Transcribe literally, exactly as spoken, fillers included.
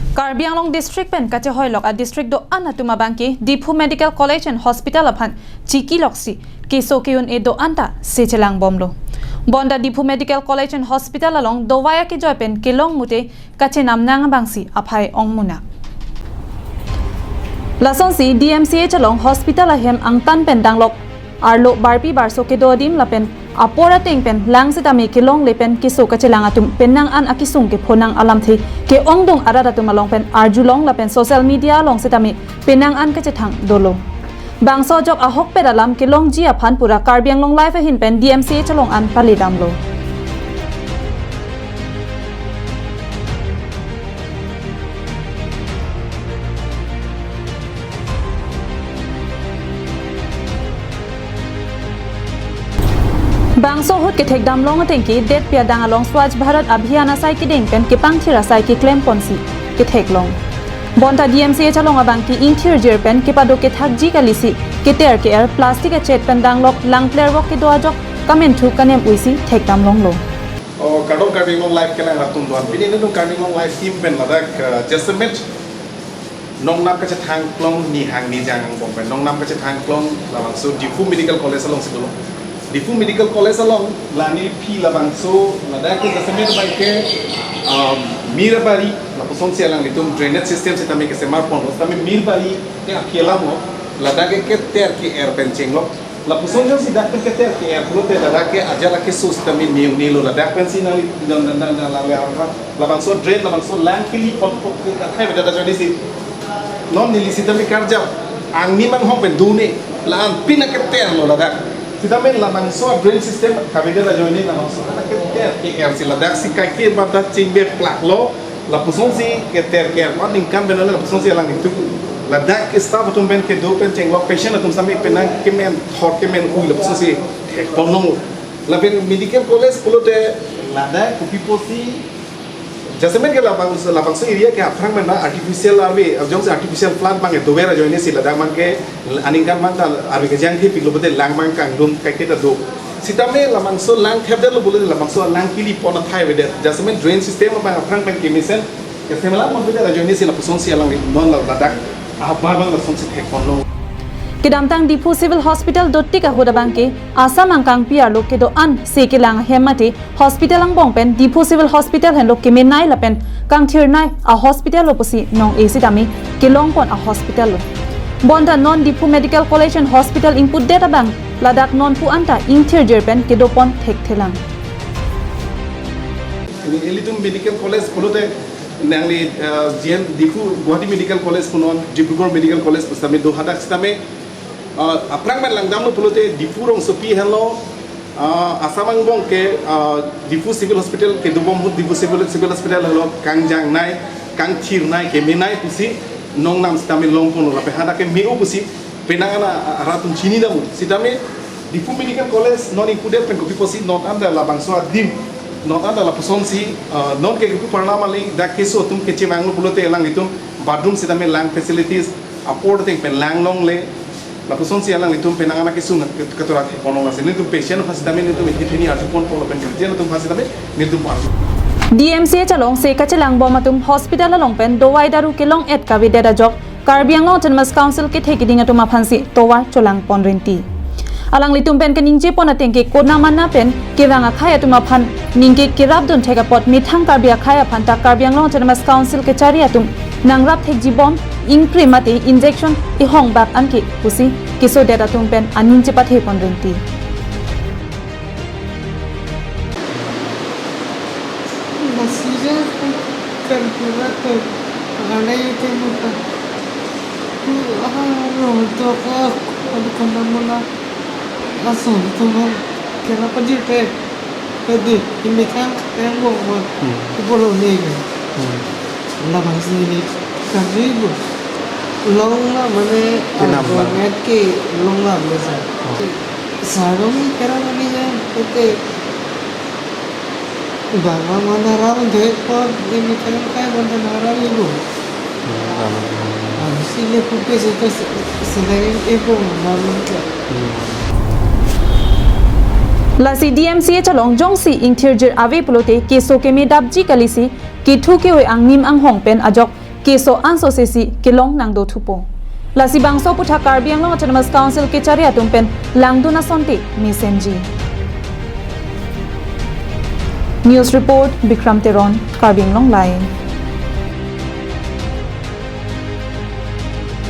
Karbi Anglong district pen kachehoilok a district do-an atum abangke Diphu Medical College and Hospital aphan chiki loksi keso ke-un-e do-an ta se chelangbomlo. Bonta Diphu Medical College and Hospital along dovai akejoi pen kelong mute kachenam nang abangsi aphai ongmunak. Lasonsi D M C H along hospital ahem angtan pen danglok arlo barpi barso kedo adim lapen apor ateng pen lang sitame kelongle pen keso kachelang atum penang an akesung kephonang alamthe ke-ongdung arat atum along pen arjulong lapen social media along sitame penang an kachethang dolo. Bangso ajok ahokpet alam kelongji aphan pura Karbi Anglong Live ahin pen D M C H along an paledamlo. Bangso ahut kethekdamlong atengke detpi adang along Swachh Bharat Abhiyan asai kedeng pen kepangthir asai keklem ponsi ketheklong. Bonta D M C H along abangke ingthirjir pen kepado kethakji kalisi keter ke-er plastic achet pen danglok langplervok kedo ajok kamenthu kanem-uisi thekdamlonglo. O, kardom Karbi Anglong Live kelang atum do-an. Pini nelitum Karbi Anglong Live team pen ladak, eh, jasemet nongnam kachethangklong nihang nijang angbong pen nongnam kachethangklong labangso Diphu Medical College alongsi dolo. Diphu Medical College along la neliphi labangso ladak ke jasemet abangke, um, mir abari lapusonsi alanglitum drainage system sitame kesemar ponlo sitame mir abari ke aphi alamlo, ladak ke keter ke-er pen chenglok. Lapuson jongsi dak pen keter ke-er pulote ladak ke ajat akeso sitame ne-un-elo, ladak pensi nangli, nang, nang, nang, nang, nang, labangso drain, labangso lang kili pot pot ke athai avedet ajoinesi. Non neli sitame karjap angni manghong pen done, la-an pina keterlo ladak. Sitame labangso drain system kavedet ajoine labangso keter ke-er si ladaksi kaike badak chingbe plaklo. Lapusonsi keter ke-er aningkan pen ale lapusonsi alanglitum ladak ke staff atum pen kedo pen chenglok patient atum sitame penang kemen thor kemen-ui lapusonsi thekponlong. Lapen medical college pulote ladak kopi pusi jasemet ke labang, labangso area ke aphrang pen na artificial arve, jongsi artificial flood abang dover ajoinesi ladak abangke aningkan abang ta arve kejangthepiklo pulote lang abang kangdum kaike ta do. Sitame labangso lang thepdetlo pulote labangso lang kili pon athai avedet. Jasemet drain system abang aphrang pen kemesen kesemla pon avedet ajoinesi lapusonsi alangli non la ladak ahap abang lasonsi thekponlo. Kedamtang Diphu Civil Hospital dotik ahut abangke Assam angkangpi arlo kedo-an se kelang ahem mate hospital angbong pen Diphu Civil Hospital henlo kemenei lapen kangthirnei a-hospital lo pusi nong-e sitame kelongpon a-hospital lo. Bonta non Diphu Medical College and Hospital ingputdet abang ladak non pu anta ingthirjir pen kedopon thekthelang. Ini ilitum medical college pulote nangli, eh, G N Diphu Guwahati Medical College punon, Dibrugarh Medical College pu sitame do hadak sitame, eh, aphrang pen langdamlo pulote Diphu rongsopi henlo, eh, Assam angbong ke, eh, Diphu Civil Hospital kedobom ahut Diphu Civil, Civil Hospital henlo kangjangnei, kangthirnei, kemenei pusi nongnam sitame longponlo lapen hadak ke me-o pusi penang an arat atum chinidamlo. Sitame Diphu Medical College non ingputdet pen kopi pusi non anta labangso adim, non anta lapusonsi, ah, non ke kopi parnam ali dak keso atum kechemanglo pulote alanglitum bathroom sitame lang facilities apor ateng pen lang longle, lapusonsi alanglitum penang an akesung kat-, katurak ponlong lasi nelitum patient aphan sitame nelitum ethini arjupon polo pen guardian atum aphan sitame nelitum arju. D M C H alongsi kachelangbom atum hospital along pen dovai daru kelong-et kavedet ajok Karbi Anglong Autonomous Council kethe keding atum aphansi tovar cholangpon rinti. Alanglitum pen keningjepon atengke konamana pen kevang akhei atum aphan ningke kerapdun thek apot methang Karbi akhei aphan ta Karbi Anglong Autonomous Council kechari atum nangrap thekjibom ingkrim mate injection ihong bak anke pusi kesodet atum pen aning chepathepon rinti. Masih je kan berat tu. Ada itu muka. Tu ah roh tu kok ada kena mula. Langsung tu kan kenapa je teh? Tadi ini kan tembok mah. Hmm. Itu bolong ni kan. Hmm. Labangso neli karju ibu. Longla mane Tinam argo lang. Net ke longla biasa. Oh. Sarong ni kerang ni ya, tete. Bang mane rang dek por, ini kerang kai mane rang ibu. Hmm, rang. Anu sini pukis itu se-, sedang ibu mane. Hmm. Lasi D M C H along jongsi ingthirjir ave pulote keso keme dapji kalisi kethu ke-oi angnim anghong pen ajok keso anso sesi kelong nangdo thupo. Lasi bangso aputhak Karbi Anglong Autonomous Council kechari atum pen langdun asonte mesenji. News report, Bikram Teron, Karbi Anglong Live.